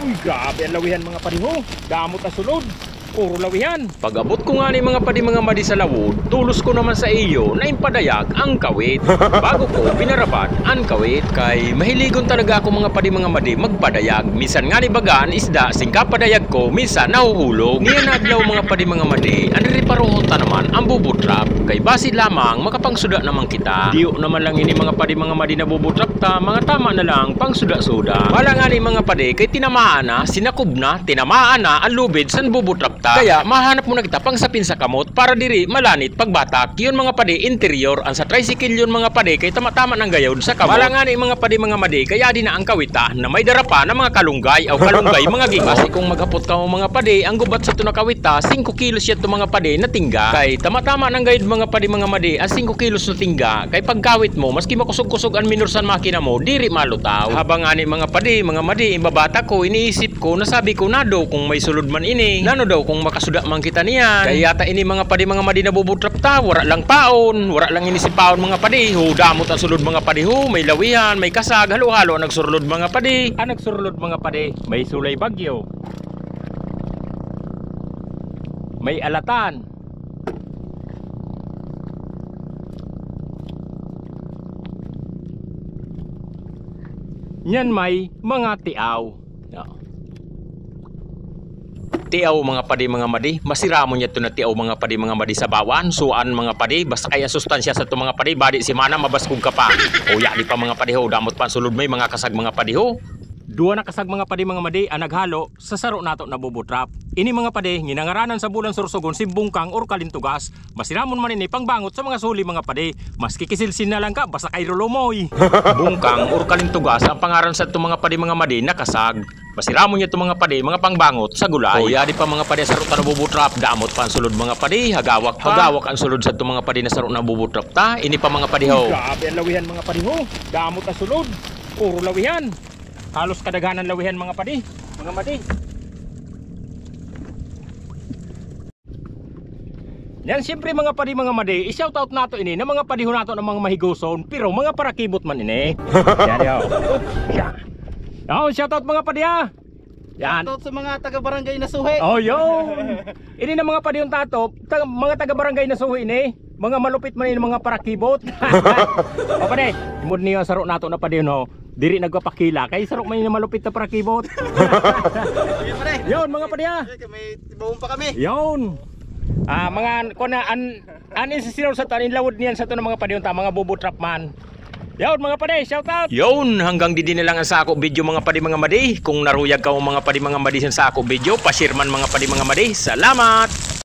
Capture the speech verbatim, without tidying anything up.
Uy, grabe an lawihan, mga padi, ho. Damo ta sulud. Puro lawihan. Pag-abot ko ngani, mga padi, mga madi, sa lawod, tulos ko naman sa iyo na impadayag an kawit. Bago ko binarabad an kawit. Kay mahiligon talaga ako, mga padi, mga madi, magpadayag. Minsan ngani baga an isda singkapadayag ko, minsan nahuhulog. Niyan na adlaw, mga padi, mga madi, aniriparohon ta naman an bubutrap. Kay basi lamang makapangsuda naman kita. Diyo naman lang ini, mga padi, mga madi, na bubutrap ta, mga tama na lang pangsuda-suda. Bala ngani, mga padi, kay tinamaan na, sinakob na, tinamaan na an lubid san bubutrap ta. Kaya mahanap muna kita pangsapin sa kamot para diri malanit pagbatak. Yun, mga padi, interior an sa tricycle yun, mga padi, kay tama-tama nang gayod sa kamot. Bala ngani, mga padi, mga madi, kay adi na an kawit ta na may dara pa na mga kalunggay, aw kalunggay, mga gingo. Basi kung maghapot kamo, mga padi, an gubat sato na kawit ta, singko kilos yadto, mga padi, na tingga. Kay tama-tama nang gayod, mga padi, mga madi, an singko kilos na tingga. Kay pagkawit mo, maski makusog-kusog an minor san makina mo, diri malutaw. Habang ngani, mga padi, mga madi, imbabatak ko, iniisip ko, nasabi ko, nano daw kung may sulud man ini. Nano daw kung makasuda man kita niyan. Kay yata ini, mga padi, mga madi, na bubutrap ta, wara lang paon, wara lang ini sipaon, mga padi. Ho, damo ta sulud, mga padi, ho, may lawihan, may kasag, halo-halo an nagsurlud, mga padi. An nagsurlud, mga padi, may sulay bagyo. May alatan. Niyan may mga tiaw. Ya. Tiaw, mga padi, mga madi. Masiramon yadto na tiaw, mga padi, mga madi, sa bawan. Suan, mga padi. Basta kay an sustansya sato, mga padi, badi simana, mabaskog ka pa. O, yadi pa, mga padi, ho. Damo ta pa an sulud, may mga kasag, mga padi, ho. Duwa na kasag, mga padi, mga madi, an naghalo sa saro nato na bubutrap. Ini, mga padi, nginangaranan sa bulan Sorsogon si Bungkang or Kalintugas. Masiramon man ini pangbangot sa mga suli, mga padi. Maski kisilsil na lang ka, basta kay rulumoy. Bungkang or Kalintugas an pangaran sadto, mga padi, mga madi, na kasag. Masiramon yadto, mga padi, mga pangbangot sa gulay. O, yadi pa, mga padi, an saro ta na bubutrap. Damo ta pa an sulud, mga padi. Hagawak pa. Hagawak an sulud sadto, mga padi, na saro na bubutrap ta. Ini pa, mga padi, ho. Grabe an lawihan, mga padi, ho. Damo ta sulud. Puro lawihan. Halos kadaghanan lawihan, mga padi, mga madi. Yan, siyempre, mga padi, mga madi, i-shoutout nato ini na mga padi ho nato na mga mahigoson, pero mga parakibot man ini. Yan, yo. Yan. Yo, shoutout, mga padi, ha. Yan. Shoutout sa mga taga-barangay Nasuhi. O, yun. Ini na, mga padi, an tato, taga, mga taga-barangay Nasuhi ini. Mga malupit man ini, mga parakibot. O, padi, imod niyo an saro nato na, padi, no. Diri nagpapakila kay saro man ini malupit na parakibot. Sige, pare. Yun, mga padi, ha. Sige, may tibawon pa kami. Yun. Ah, mga, kuwan na, an, an isisinor sato, an inlawod niyan sato na, mga padi, unta, mga bubutrap man. Yun, mga padi, shoutout. Yun, hanggang didi na lang an sako video, mga padi, mga madi. Kung naruyag kamo, mga padi, mga madi, san sako video, pa-share man, mga padi, mga madi. Salamat.